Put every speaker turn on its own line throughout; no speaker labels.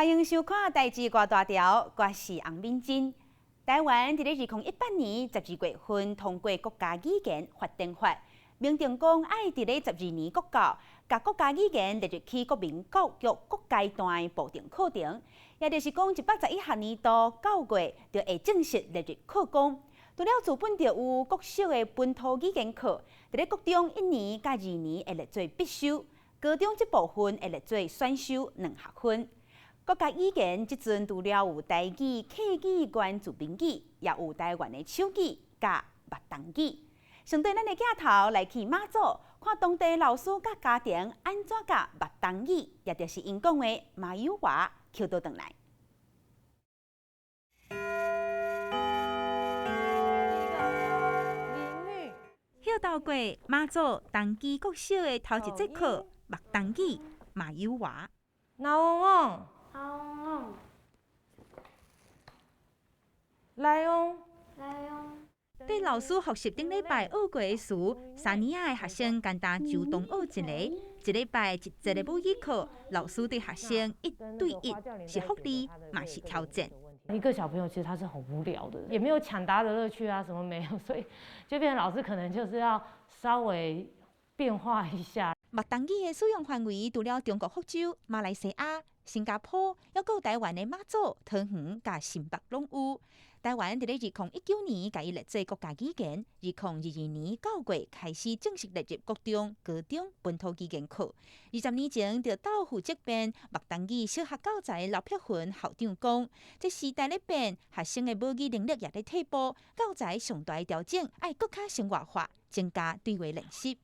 歡迎收看《代誌偌大條》，我是洪敏珍。台灣佇咧2018年12月份通過國家語言發展法，明定講愛佇咧十二年國教，共國家語言列入去國民教育各階段的部定課程，也就是講111學年度9月就會正式列入課綱。除了自本就有國小的本土語言課，佇咧國中一年佮二年會列做必修，高中這部分會列做選修兩學分。國家語言這陣除了有台語、客語、原住民語，也有台灣的手語佮麥冬語。上綴咱的鏡頭來去馬祖，看當地老師佮家庭按怎共麥冬語，也就是𪜶講的馬友話，抾倒轉來。歇鬥過馬祖東基國小的頭一節課，麥冬語馬友話。
老翁，老翁，來翁，來翁。
對老師複習頂禮拜學過的詞，三年仔的學生簡單就同學一个，一禮拜一節的母語課，老師對學生一對一是福利，嘛是挑戰。
一個小朋友其實他是很無聊的，也沒有搶答的樂趣啊，什麼沒有，所以就變成老師可能就是要稍微變化一下。
麥冬語的使用範圍，除了中國福州、馬來西亞、新加坡，猶閣有台灣的馬祖、桃園佮新北攏有。台灣佇咧2019年共伊列做國家語言，2022年9月開始正式列入國中、高中本土語言課。20年前就鬥負責編麥冬語小學教材劉碧雲校長講，這時代咧變，學生的母語能力也咧退步，教材上大的調整愛閣較生活化，增加對話練習。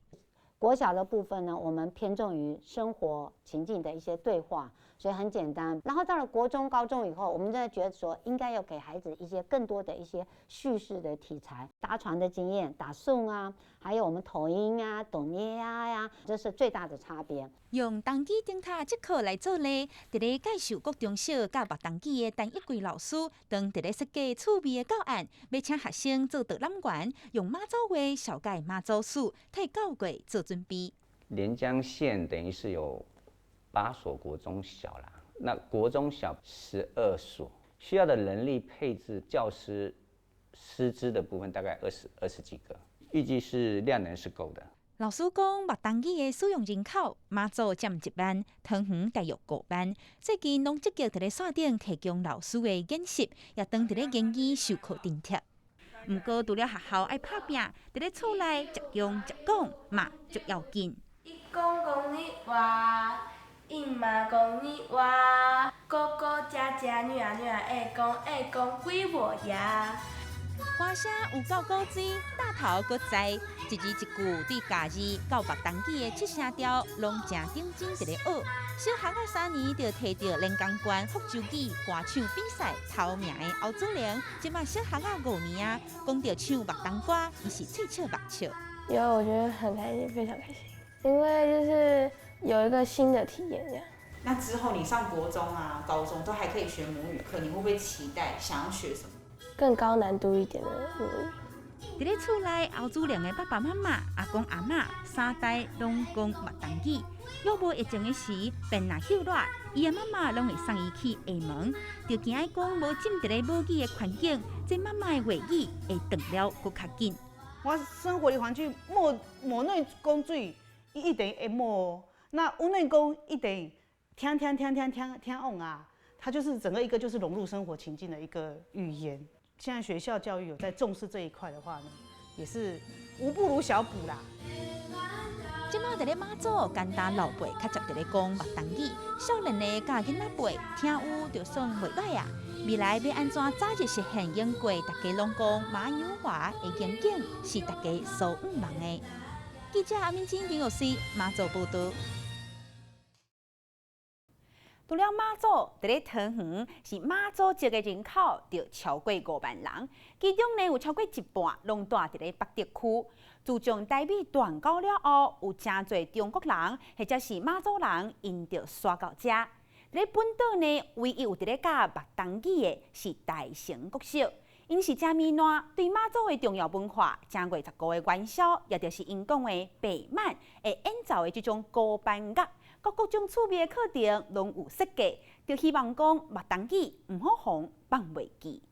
國小的部分呢，我們偏重於生活情境的一些對話，所以很簡單。然後到了國中、高中以後，我們就在覺得說，應該要給孩子一些更多的一些敘事的題材，搭船的經驗、打誦啊，還有我們抖音啊、抖捏啊呀，這是最大的差別。
用東基燈塔這課來做例，佇咧介紹國中小佮麥冬語的陳一貴老師，當佇咧設計趣味的教案，欲請學生做導覽員，用馬祖話紹介馬祖事，替9月做準備。
連江縣等於是有8所國中小啦，那國中小12所，需要的人力配置教師師資的部分大概二十幾個，預計是量能是夠的。
老師講，麥冬語的使用人口，馬祖佔1萬，桃園大約5萬。最近攏積極佇咧線頂提供老師的演習，也當佇咧言語授課津貼。毋過，除了學校愛拍拚，佇咧厝內食用食講嘛足要緊。
一公公里哇，一媽公里哇，哥哥姐姐女兒女兒會講會講歸我呀。
歌聲有夠古錐，大頭閣知，一字一句對家字到麥冬語的七聲調，攏誠認真佇咧學。小學仔三年就提著連江縣福州語歌唱比賽頭名的歐祖玲，這馬小學仔五年啊，講著唱麥冬歌，伊是喙笑目笑。
有，我覺得很開心，非常開心，因為就是有一個新的體驗這樣。
那之後你上國中啊、高中都還可以學母語課，你會不會期待想要學什麼？
更高難度一點的母語。
佇咧厝內，歐祖玲的爸爸媽媽、阿公阿嬤三代攏講麥冬語。若無疫情的時，便若歇熱，伊的媽媽攏會送伊去廈門，就驚伊講無浸佇咧母語的環境，這媽媽的話語會斷了閣較緊。
我生活的環境，無無論講水，伊一定會摸。那無論講一定聽聽聽聽聽聽往啊，它就是整個一個就是融入生活情境的一個語言。現在學校教育有在重視這一塊的話呢，也是無不如小補啦。
這馬佇咧馬祖，簡單老輩較捷佇咧講麥冬語，少年的佮囡仔輩聽有就算袂䆀啊。未來欲按怎早日實現英國大家攏講馬友話的願景，是大家所向望的。記者阿敏晶、林藥師馬祖報道。除了馬祖，佇咧桃園是馬祖籍的人口就超過5萬人，其中呢有超過一半攏蹛佇咧北竹區。自從台美斷交了後，有誠濟中國人或者是馬祖人，𪜶就徙到遮。佇咧本島呢，唯一有佇咧教麥冬語的是大成國小，𪜶是誠糜爛，對馬祖的重要文化，正月十五的元宵，也就是𪜶講的白鰻，會演奏的這種鼓班樂。各各種趣味的課程攏有設計，就希望講麥當語毋好予放袂記。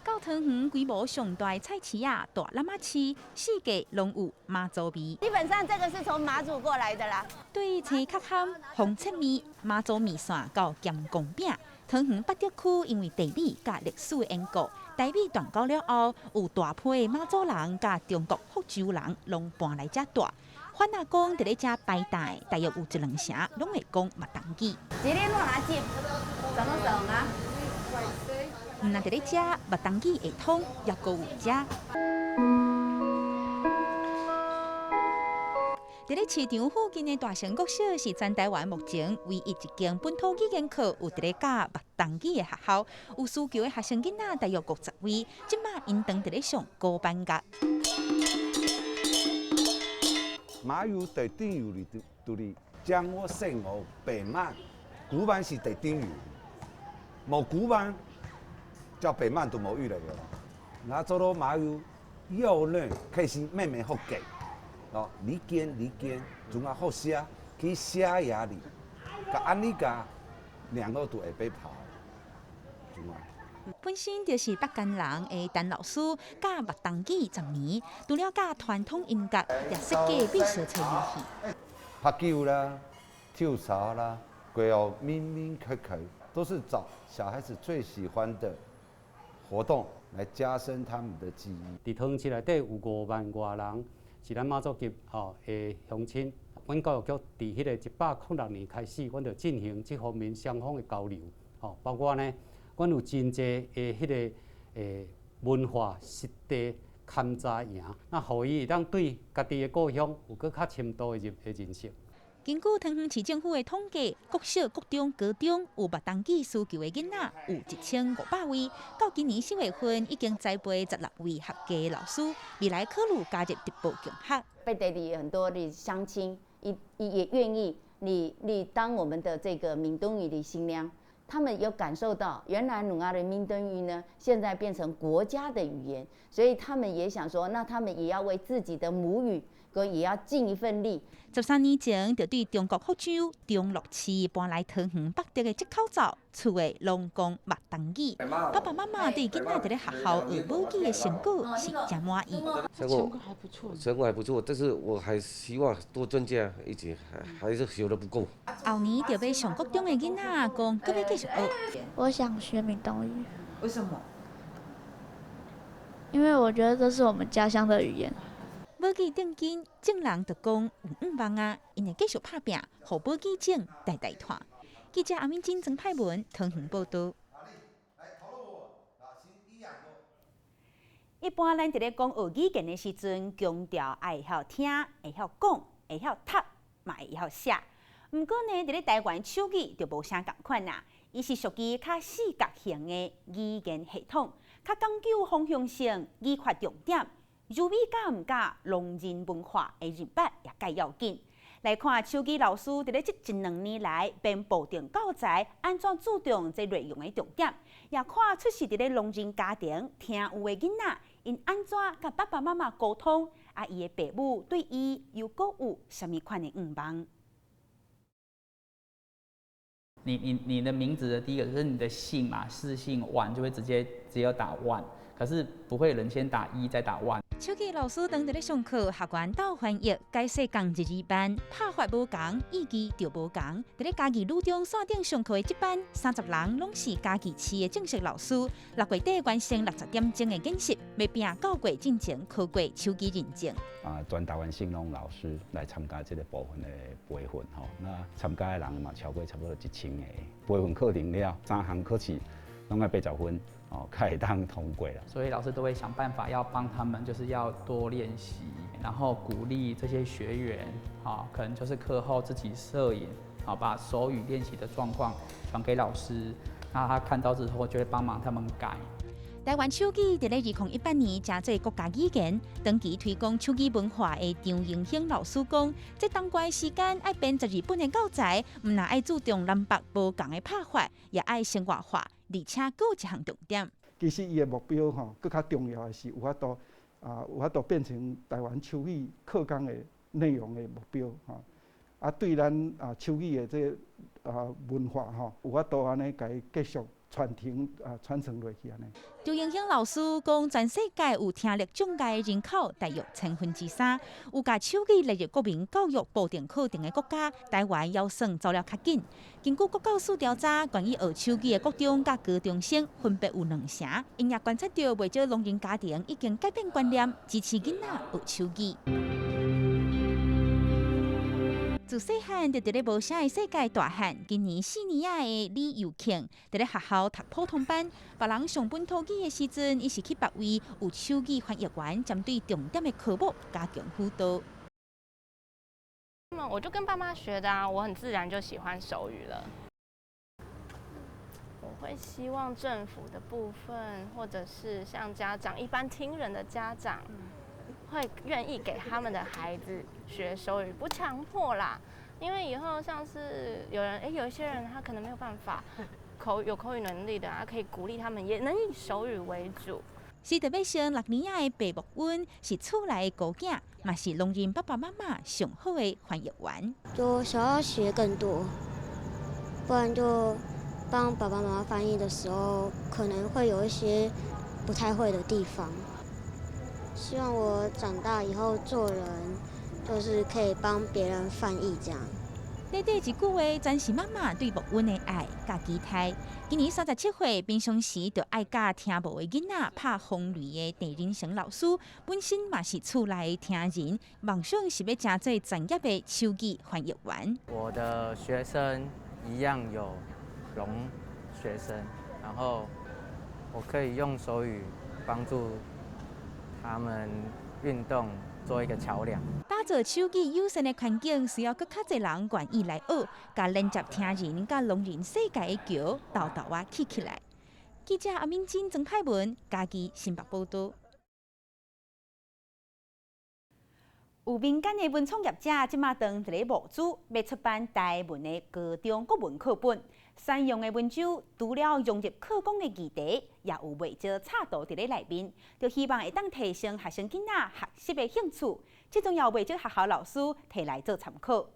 到桃園規模上大的菜市仔大湳仔市，四界攏有媽祖味。
基本上這個是從馬祖過來的啦。
對青殼餡、風切麵、媽祖麵線到鹹公餅，桃園八德區因為地理佮歷史的緣故，台美斷交了後，有大批的媽祖人佮中國福州人攏搬來遮蹛。反阿講，佇咧遮擺檔，大約有一兩成攏會講麥當語。
這裡哪接？怎麼送啊？
毋但佇咧遮麥當語會通，猶閣有遮。佇咧市場附近的大成國小是全台灣目前唯一一間本土語言課有佇咧教麥當語的學校，有需求的學生囡仔大約50位，這馬𪜶當佇咧上高班額。
馬語的頂有哩，就是將我生活白馬，古板是第頂有，無古板。叫白鰻都無語來了。那做了馬語幼嫩，開始慢慢學記。哦，你見你見，從啊學寫去寫也哩，佮按呢個兩個都會被跑。
本身就是北干人的陳老師，教麥當語10年，除了教傳統音樂，也設計美術遊戲。
拍球啦，跳槽啦，鬼哦，明明可可，都是找小孩子最喜歡的活動來加深他們的記憶。
佇桃園市內底有5萬外人是咱媽祖籍吼的鄉親。阮教育局佇彼個106年開始，阮就進行這方面雙方的交流，吼，包括呢，阮有真濟的彼個文化實地勘察營，那予伊會當對家己的故鄉有閣較深度的認識。
根據桃園市政府的統計，國小、國中、高中有麥當語需求的囡仔有1500位，到今年4月份已經栽培16位合格的老師，未來考慮加入直播共學。
背地裡很多的鄉親，伊也願意你當我們的這個閩東語的新娘，他們有感受到原來努阿的閩東語呢，現在變成國家的語言，所以他們也想說，那他們也要為自己的母語。也要盡一份力。
13年前，就對中國福州中樂市搬來桃園北德的這口罩，厝的攏講麥當語。爸爸媽媽對囡仔佇咧學校學母語的成果是誠滿意。
成果還不錯，成果還不錯，但是我還希望多增加一點，還是學得不夠。
後年就欲上國中的囡仔講，閣欲繼續學。
我想學閩東語。
為什麼？
因為我覺得這是我們家鄉的語言。
母語頂緊，眾人就講有願望啊，𪜶會繼續拍拚，予母語種代代傳。記者阿敏珍、曾派文桃園報道。一般咱佇咧講學語言的時陣，強調愛會曉聽、會曉講、會曉讀，嘛會曉寫。毋過呢，佇咧台灣手語就無啥仝款啦，伊是屬於較四角形的語言系統，較講究方向性、語法重點。柔美感佮聾人文化的認捌也蓋要緊。來看手語老師佇咧這一兩年來編部定教材，按怎注重這內容的重點，也看出世佇咧聾人家庭聽有的囡仔，𪜶按怎佮爸爸媽媽溝通，啊，伊的爸母對伊又閣有啥物款的願望？
你的名字的第一個就是你的姓嘛，氏姓萬就會直接只有打萬。可是不會有人先打一再打萬。
手語老師當佇咧上課，學員鬥翻譯，解說仝一二班，拍法無仝，意義就無仝。佇咧嘉義女中線頂上課的這班，30人攏是嘉義市的正式老師，6月底完成60點鐘的演習，欲拚九月進前考過手語認證。
啊，全台灣省攏老師來參加這個部分的培訓吼，那參加的人嘛超過差不多1000個。培訓課程了，3項考試攏愛80分。哦，才會當通過了。
所以老師都會想辦法要幫他們，就是要多練習，然後鼓勵這些學員，啊，可能就是課後自己攝影，好把手語練習的狀況傳給老師，那他看到之後就會幫忙他們改。
台灣手語佇咧2018年成做國家語言，長期推廣手語文化的張英興老師講，這當關時間愛編12本的教材，毋但愛注重南北無仝的拍法，也愛生活化，而且閣有一項重點。
其實伊的目標吼，閣較重要的是有法度啊，有法度變成台灣手語課綱的內容的目標吼。啊，對咱啊手語的這個啊文化吼，有法度按呢共伊繼續傳承啊傳承落去按呢。
周英興老師講，全世界有聽力障礙的人口大約3/1000，有共手語列入國民教育部定課程的國家，台灣猶算走了較緊。根據國教署調查，願意學手語的國中佮高中生分別有2成，𪜶也觀察著袂少聾人家庭已經改變觀念，支持囡仔學手語。自細漢就佇咧無聲的世界大漢，今年4年仔的李佑慶佇咧學校讀普通班，別人上本土語的時陣，伊是去別位有手語翻譯員，針對重點的科目加強輔導。
我就跟爸媽學的啊，我很自然就喜歡手語了。我會希望政府的部分，或者是像家長，一般聽人的家長，會願意給他們的孩子學手語，不強迫啦。因為以後像是有人，欸，有一些人他可能沒有辦法有口語能力的，他可以鼓勵他們，也能以手語為主。
是特別生6年仔的白木溫是厝內的孤囝，嘛是聾人爸爸媽媽上好的翻譯員。
就想要學更多，不然就幫爸爸媽媽翻譯的時候，可能會有一些不太會的地方。希望我長大以後做人，就是可以幫別人翻譯這樣。
短短一句話，全是媽媽對木溫的愛佮期待。今年37歲，平常時就愛佮聽無的囡仔拍風雷的鄭仁成老師，本身嘛是厝內聽人，夢想是欲成做專業的手語翻譯員。
我的學生一樣有聾學生，然後我可以用手語幫助他們運動，做一個橋樑。
打造手語友善的環境，需要閣較濟人願意來學，共連接聽人佮聾人世界的橋，沓沓仔起起來。記者阿敏珍、曾海文，嘉義新北報導。有民間的文創業者，這馬當佇咧募資，欲出版台文的高中國文課本。選用的文章，除了融入課綱的議題，也有袂少插圖佇咧內面，就希望會當提升學生囡仔學習的興趣。這種也有袂少學校老師提來做參考。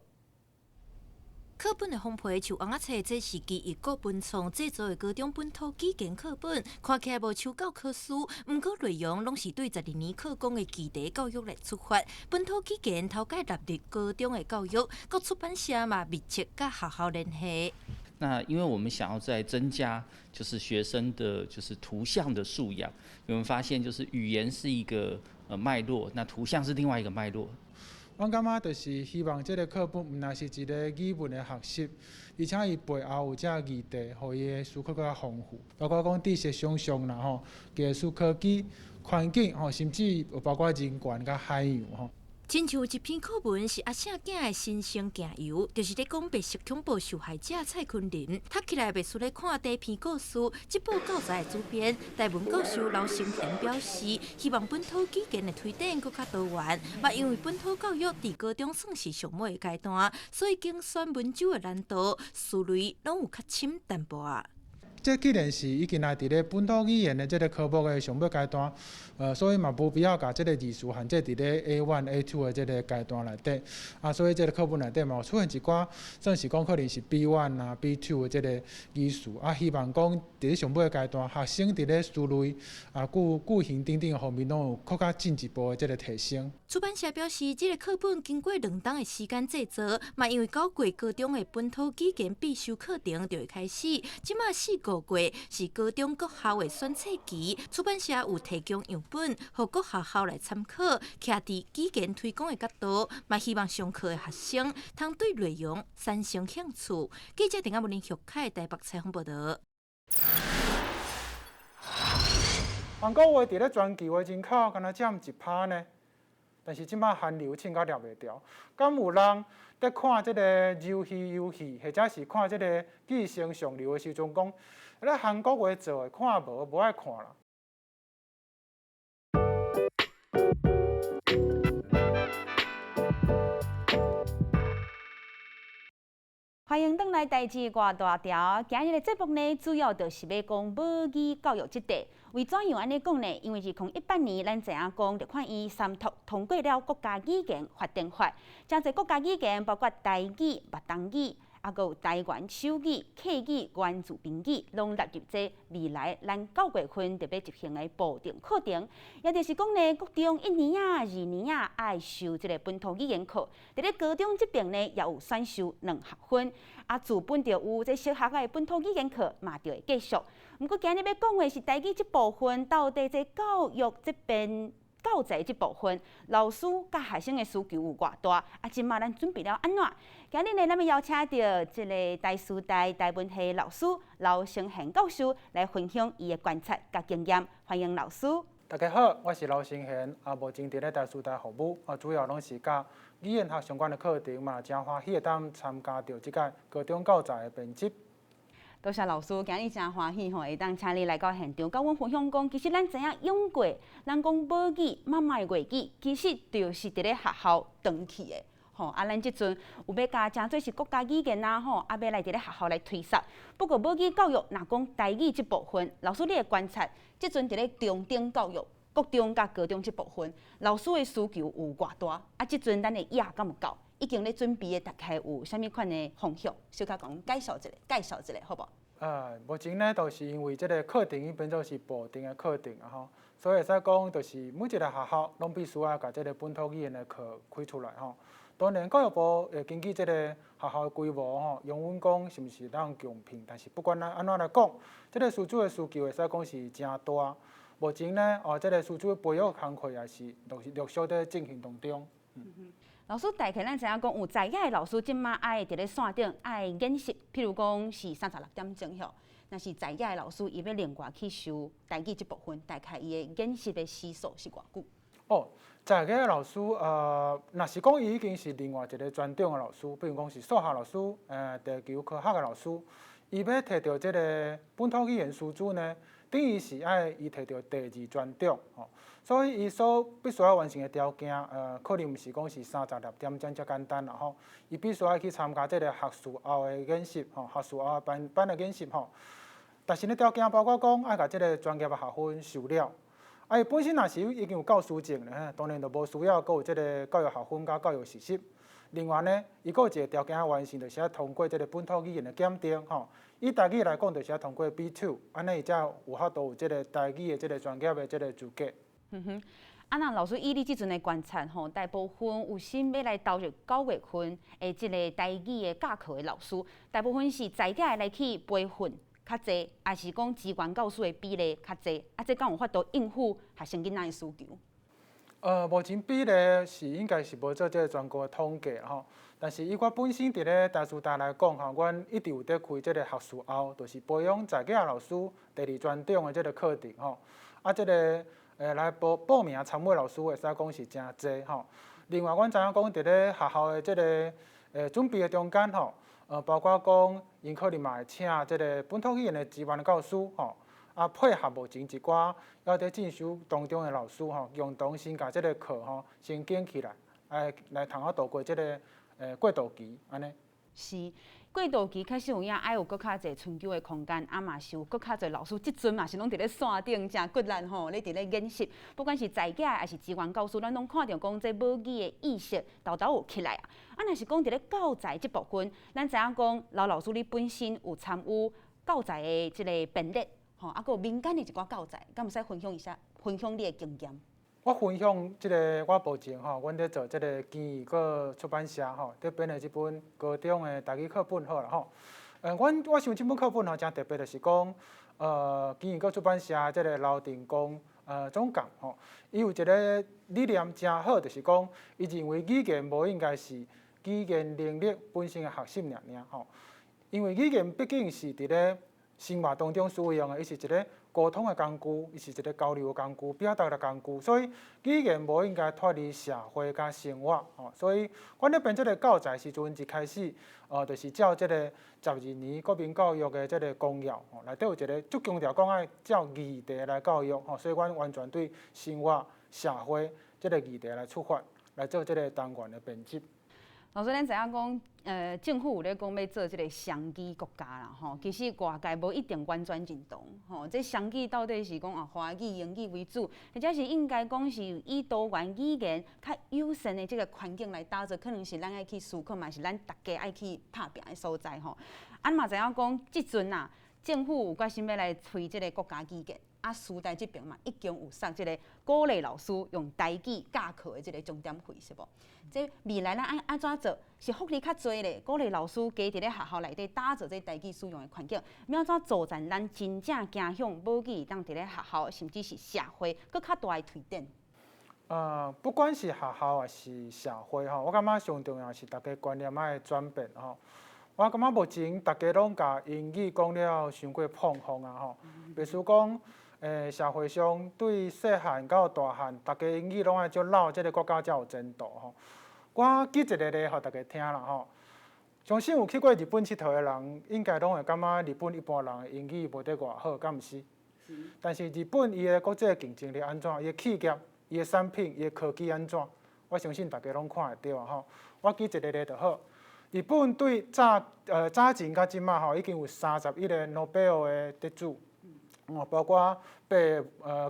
課本的封皮像尪仔冊，這是基一國文創製作的高中本土語言課本，看起來無像教科書，毋過內容攏是對12年課綱的議題教育來出發。本土語言頭擺納入高中的教育，各出版社嘛密切佮學校聯繫。
那因為我們想要再增加，就是學生的，就是圖像的素養。我們發現，就是語言是一個脈絡，那圖像是另外一個脈絡。
阮感覺就是希望這個課本毋但是一個語文的學習，而且伊背後有這議題，予伊的思考閣較豐富，包括講知識想像啦吼，技術科技、環境吼，甚至有包括人權佮海洋吼。
親像一篇課文是阿聖囝的新生行遊，就是咧講白色恐怖受害者蔡坤林，讀起來袂輸咧看短篇故事。這部教材的主編台文教授劉成田表示，希望本土語言的推展閣較多元，嘛因為本土教育佇高中算是上尾的階段，所以揀選文章的難度、思慮攏有較深淡薄仔。
這既然是已經來佇咧本土語言的這個科目的上尾階段，所以嘛無必要共這個字詞限制佇咧 A1、A2 的這個階段內底。啊，所以這個課本內底嘛有出現一寡，算是講可能是 B1 啊、B2 的這個語詞。啊，希望講佇咧上尾階段，學生佇咧思慮啊、句型等等方面，攏有閣較進一步的這個提升。
出版社表示，這個課本經過兩冬的時間製作，嘛因為9月高中的本土語言必修課程就會開始，這馬4個月是高中各校的選冊期，出版社有提供樣本，予各學校來參考。徛佇語言推廣的角度，嘛希望上課的學生通對內容產生興趣。記者鄭阿文林玉凱台北採訪報導。
韓國話佇咧全球的人口，敢若佔1%呢？但是這馬韓流凊到掠袂牢，敢有人佇看這個魷魚遊戲，或者是看這個寄生上流的時陣，講，咧韓國話做的看無，無愛看啦。
歡迎轉來代誌外大條。今日的節目呢，主要就是欲講母語教育這塊。為怎樣按呢講呢？因為2018年，咱知影講立法院三讀通過了國家語言發展法，誠濟國家語言包括台語、麥冬語。啊，閣有台灣手語、客語、原住民語，攏納入這未來咱9月份特別執行的部定課程。也就是講呢，國中一年仔、二年仔愛修這个本土語言課，佇咧高中這邊呢，也有選修2學分。啊，自本就有這小學的本土語言課嘛，就會繼續。毋過今日欲講的是台語這部分，到底這教育這邊教材這部分，老師佮學生的需求有偌大？啊，這馬咱準備了按怎？今日呢，咱欲邀請著這个台師大台文系老師劉成賢教授來分享伊的觀察佮經驗。歡迎老師。
大家好，我是劉成賢，啊，目前佇咧台師大服務，啊，主要攏是佮語言學相關的課程嘛，誠歡喜會當參加著這屆高中教材的編輯。
多謝老師，今日誠歡喜吼，會當請你來到現場，佮阮分享講，其實咱知影永過，咱講母語、媽媽的外語，其實就是佇咧學校轉去的。吼，啊，咱這陣有欲共誠濟是國家語言啊，吼，啊，欲來佇咧學校來推捒。不過母語教育，若講台語這部分，老師你的觀察，這陣佇咧中等教育、國中佮高中這部分，老師的需求有偌大？啊，這陣咱的額敢有夠？已經咧準備的大概有啥物款的方向？小可講介紹一下，介紹一下，好無？
目前呢，就是因為這个課程伊變做是部定的課程啊吼，所以會使講，就是每一个學校攏必須愛共這个本土語言的課開出來吼。當然，教育部會根據這个學校的規模吼，容阮講是毋是當共聘，但是不管按怎來講，這个師資的需求會使講是誠大。目前呢，哦，這个師資培育工課也是陸陸續佇進行當中。
嗯。老師，大概咱知影講，有在業的老師這馬愛佇咧線頂愛研習，譬如講是36點鐘吼。若是在業的老師，伊欲另外去修台語這部分，大概伊的研習的時數是偌久？
哦，在業的老師，若是講伊已經是另外一个專長的老師，比如講是數學老師，地球科學的老師，伊欲提著這个本土語言師資呢，等於是愛伊提著第二專長吼，所以伊所必須愛完成的條件，可能毋是講是36點鐘遮簡單啦吼，伊必須愛去參加這个學士後的研習吼，學士後的班班的研習吼。但是呢，條件包括講愛共這个專業的學分修了，啊，伊本身若是已經有教師證咧，當然就無需要閣有這个教育學分佮教育實習。另外呢，伊閣有一个條件愛完成，就是愛通過這个本土語言的檢定吼。以台語來講，就是愛通過 B2，按呢伊才有法度有這个台語的這个專業的這个資格。
嗯哼，啊，那老師以你這陣的觀察吼，大部分有心欲來投入9月份的這个台語的教課的老師，大部分是在業的來去培訓較濟，抑是講職員教師的比例較濟？啊，這敢有法度應付學生囡仔的需求？
目前比例是應該是無做這个全國的統計吼，但是以我本身佇咧台師大來講吼，阮一直有佇開這个學士後，就是培養在業老師第二專長的這个課程吼。啊，這个來報報名參與的老師會使講是誠濟吼。另外，阮知影講佇咧學校的這个準備的中間吼，包括講𪜶可能嘛會請這个本土語言的資源教師吼。啊，配合目前一寡猶佇進修當中的老師吼，共同先共這个課吼先建起來，來通好度過這个過渡期，按呢。
是，過渡期確實有影愛有閣較濟春秋的空間，啊嘛是有閣較濟老師，這陣嘛是攏佇咧線頂誠骨力吼，咧佇咧研習，不管是在業抑是職員教師，咱攏看著講這母語的意識沓沓有起來啊。啊，若是講佇咧教材這部分，咱知影講劉老師你本身有參與教材的這个編列。吼，啊，閣有民間的一寡教材，敢會使分享一下？分享你的經驗。
我分享這个我目前吼，阮佇做這个經義閣出版社吼，佇編的這本高中的台語課本好啦吼。阮我想這本課本吼，誠特別，就是講，經義閣出版社這个劉定光總監吼，伊有一个理念誠好，就是講，伊認為語言無應該是語言能力本身的學習爾爾吼，因為語言畢竟是佇咧生活當中使用的，伊是一个溝通的工具，伊是一个交流的工具，表達的工具，所以語言無應該脫離社會佮生活吼。所以，阮咧編這个教材時陣，一開始，就是照這个12年國民教育的這个綱要吼，內底有一个足強調講愛照議題來教育吼，所以阮完全對生活、社會這个議題來出發，來做這个單元的編輯。
老師，咱知影講，政府有咧講欲做這个雙語國家啦，吼，其實外界無一定完全認同，吼，這雙語到底是講啊，華語、英語為主，或者是應該講是以多元語言較友善的這个環境來打造，可能是咱愛去思考，嘛是咱逐家愛去拍拚的所在，吼。啊，嘛知影講，這陣啊，政府有決心欲來推這个國家語言。啊，師大這邊嘛，已經有送這个鼓勵老師用台語教課的這个鐘點費，是無？這未來咱愛按怎做？是福利較濟咧，鼓勵老師加佇咧學校內底打造這台語使用的環境，欲按怎造成咱真正走向母語當佇咧學校，甚至是社會閣較大的推展？
不管是學校抑是社會吼，我感覺上重要是大家觀念愛轉變吼。我感覺目前大家攏共英語講了傷過膨風啊吼，比如講，社會上對細漢到大漢，逐家英語攏愛足落，這个國家才有前途吼。我舉一个例予大家聽啦吼。相信有去過日本𨑨迌的人，應該攏會感覺日本一般人的英語無得偌好，敢毋是？但是日本伊的國際競爭力按怎？伊的企業、伊的產品、伊的科技按怎？我相信大家攏看會著啊吼。我舉一个例就好。日本對早前到這馬吼，已經有31个諾貝爾的得主。哦，包括八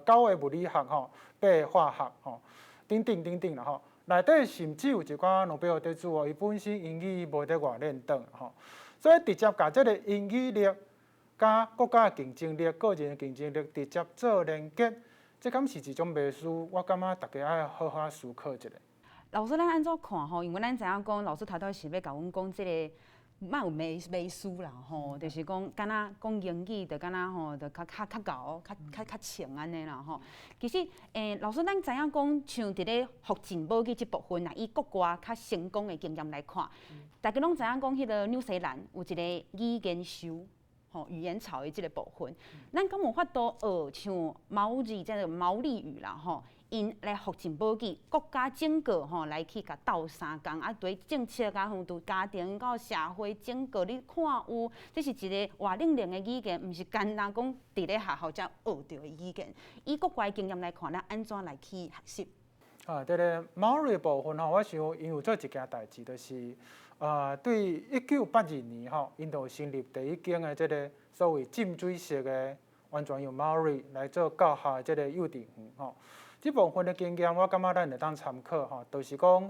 九个物理學吼，八个化學吼，等等等等啦吼。內底甚至有一寡諾貝爾得主哦，伊本身英語無得偌輪轉吼，所以直接共這个英語力佮國家的競爭力、個人的競爭力直接做連結，這敢是一種迷思？我感覺大家愛好好思考一下。
老師，咱按怎看吼？因為咱知影講，老師頭拄是欲共阮講這个。莫有迷思啦吼，就是講，敢若講英語就敢若吼，就較較較𠢕、較較較穿按呢啦吼。其實，老師，咱知影講，像佇咧福建母語這部分啊，以國外較成功的經驗來看，大家攏知影講，彼个紐西蘭有一个語言秀，吼，語言潮的這个部分，咱敢有法度學像毛利這个毛利語啦吼？𪜶來復振母語，國家整個吼來去共鬥相共啊，對政策啊，從家庭到社會整個，你看有，這是一个活靈靈的語言，毋是干焦講佇咧學校才學著的語言。以國外經驗來看，咱按怎來去學習？
啊，這个毛利部分吼，我想𪜶有做一件代誌，就是對1982年吼，𪜶就成立第一間的這个所謂浸水式的完全用毛利來做教學的這个幼稚園吼。這部分的經驗，我感覺咱會當參考吼，就是講，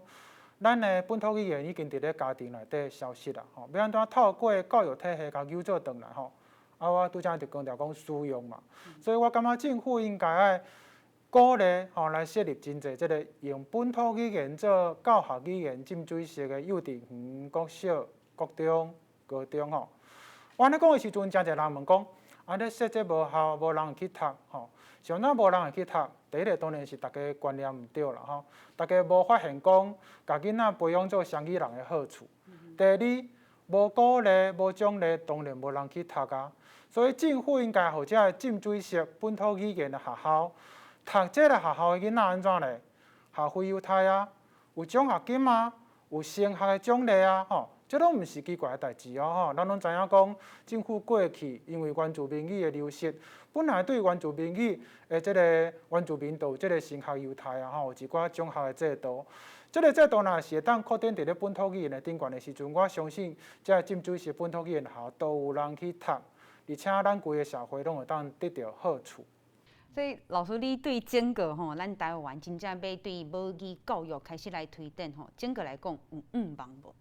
咱的本土語言已經佇咧家庭內底消失啦吼，欲按怎透過教育體系共糾做轉來吼？啊，我拄才就強調講使用嘛，所以我感覺政府應該愛鼓勵吼來設立真濟這个用本土語言做教學語言浸水式的幼稚園、國小、國中、高中吼。我按呢講的時陣，誠濟人問講，啊，你設這無效，無人會去讀吼？啥物無人會去讀？第一个當然是大家觀念毋對啦吼，大家無發現講，共囡仔培養做雙語人的好處。第二，無鼓勵、無獎勵，當然無人去讀啊。所以政府應該予這个浸水式本土語言的學校，讀這个學校的囡仔按怎咧？學費優待啊，有獎學金啊，有升學的獎勵啊，吼。這攏毋是奇怪的代誌哦，吼！咱攏知影講，政府過去因為原住民語的流失，本來對原住民語的這個原住民就有這個升學優待啊，吼，有一寡獎學的制度。這个制度若是會當擴展佇咧本土語言的頂懸的時陣，我相信這個浸水式本土語言學校都有人去讀，而且咱規个社會攏會當得著好處。
所以老師，你對整個吼，咱台灣真正欲對母語教育開始來推展吼，整個來講有向望無？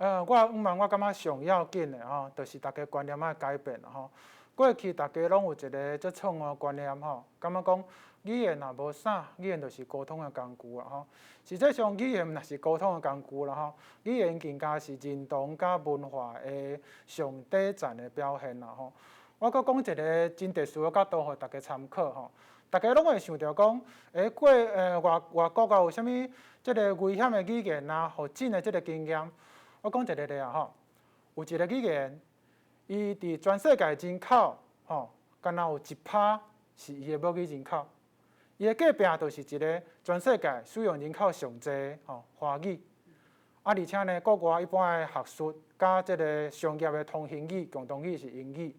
我向望，我感覺上要緊的吼，就是大家觀念愛改變吼。過去大家攏有一个足錯誤的觀念吼，感覺講語言若無啥，語言就是溝通的工具啊吼。實際上語言毋若是溝通的工具啦吼，語言更加是認同佮文化的上底層的表現啦吼。我閣講一个真特殊的角度，予大家參考吼。大家攏會想著講，過外外國啊有啥物這个危險的語言啊，予禁的這个經驗。我講一个例啊吼，有一个語言，伊佇全世界人口吼，敢若有1%是伊的母語人口，伊的隔壁就是一个全世界使用人口上濟吼華語，啊，而且呢，國外一般的學術佮這个商業的通行語、共同語是英語。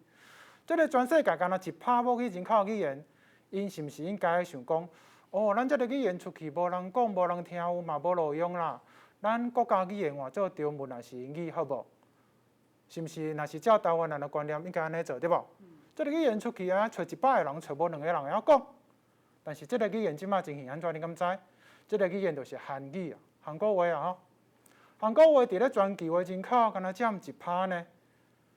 這个全世界敢若1%母語人口的語言，𪜶是毋是應該想講，哦，咱這个語言出去無人講、無人聽有嘛無路用啦？咱國家語言換做中文抑是英語好無？是毋是？若是照台灣人的觀念，應該按呢做對無？這個語言出去啊，揣100個人，揣無兩個人會曉講。但是這個語言這馬情形按怎？你敢知？這個語言就是韓語啊，韓國話啊吼。韓國話佇咧全球的人口，敢若佔1%呢。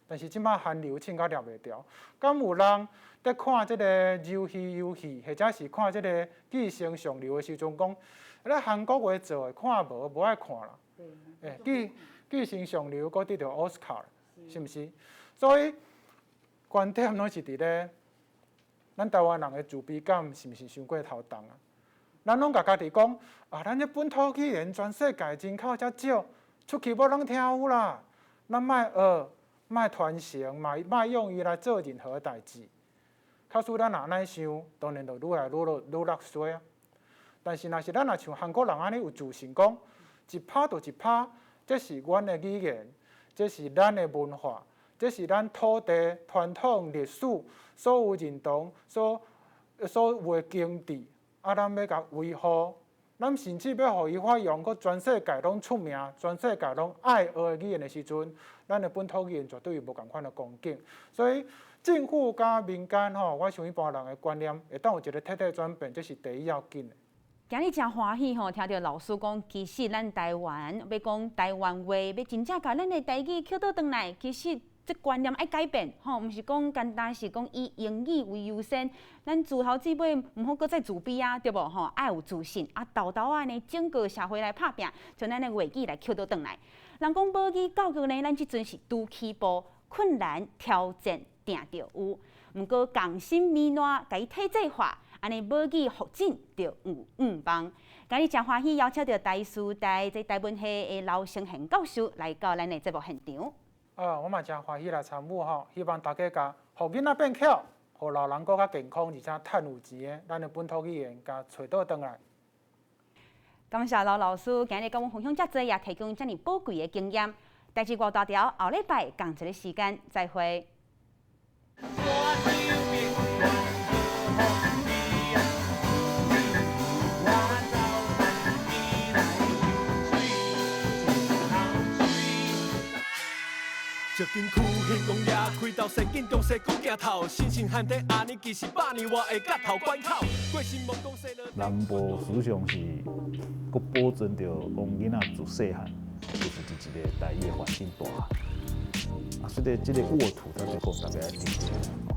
但是這馬韓流凊甲掠袂牢。敢有人佇看這個魷魚遊戲，或者是看這個寄生上流的時陣，講，咧韓國話做的看無，無愛看啦。欸，寄生上流閣得著奧斯卡，是毋是？所以觀點攏是佇咧，咱台灣人的自卑感是毋是傷過頭重啊？咱攏共家己講啊，咱這本土語言全世界人口遮少，出去無人聽有啦。咱莫學，莫傳承，莫用伊來做任何代誌。假使咱若按呢想，當然就愈來愈落愈落衰啊。但是，若是咱若像韓國人按呢有自信，講一拍就一拍，這是阮的語言，這是咱的文化，這是咱土地傳統歷史所有認同、所有的經濟，啊，咱欲共維護，咱甚至欲予伊發揚，閣全世界攏出名，全世界攏愛學的語言的時陣，咱的本土語言絕對有無仝款的光景。所以政府佮民間吼，我想一般人的觀念會當有一個徹底轉變，這是第一要緊的。
今日誠歡喜吼，聽著老師講，其實咱台灣欲講台灣話，欲真正共咱的台語抾倒轉來，其實這觀念愛改變吼，毋是講干焦是講以英語為優先，咱自頭至尾毋好閣再自卑啊，對無吼？愛有自信啊，沓沓按呢整個社會來拍拚，將咱的話語來抾倒轉來。人講母語教育呢，咱這陣是拄起步，困難挑戰定著有，毋過仝心綿爛，共伊體制化。按呢母語復振就有向望。今日誠歡喜邀請著台師大這台文系的劉成賢教授來到咱的節目現場。
啊，我嘛誠歡喜來參與吼，希望大家共予囡仔變巧，予老人閣較健康，而且趁有錢的，咱的本土語言共揣倒轉來。
感謝劉老師今日佮阮分享遮濟，也提供遮爾寶貴的經驗。代誌五大條，後禮拜仝一个時間再會。
石金区兴工业开到西进中西古镜头，新兴汉地阿年其实百年我会角头关口。
南部事实上是阁保存著讲囡仔自细汉就是伫一个台语的环境大汉，啊，所以這個沃土，咱就講大家愛珍惜。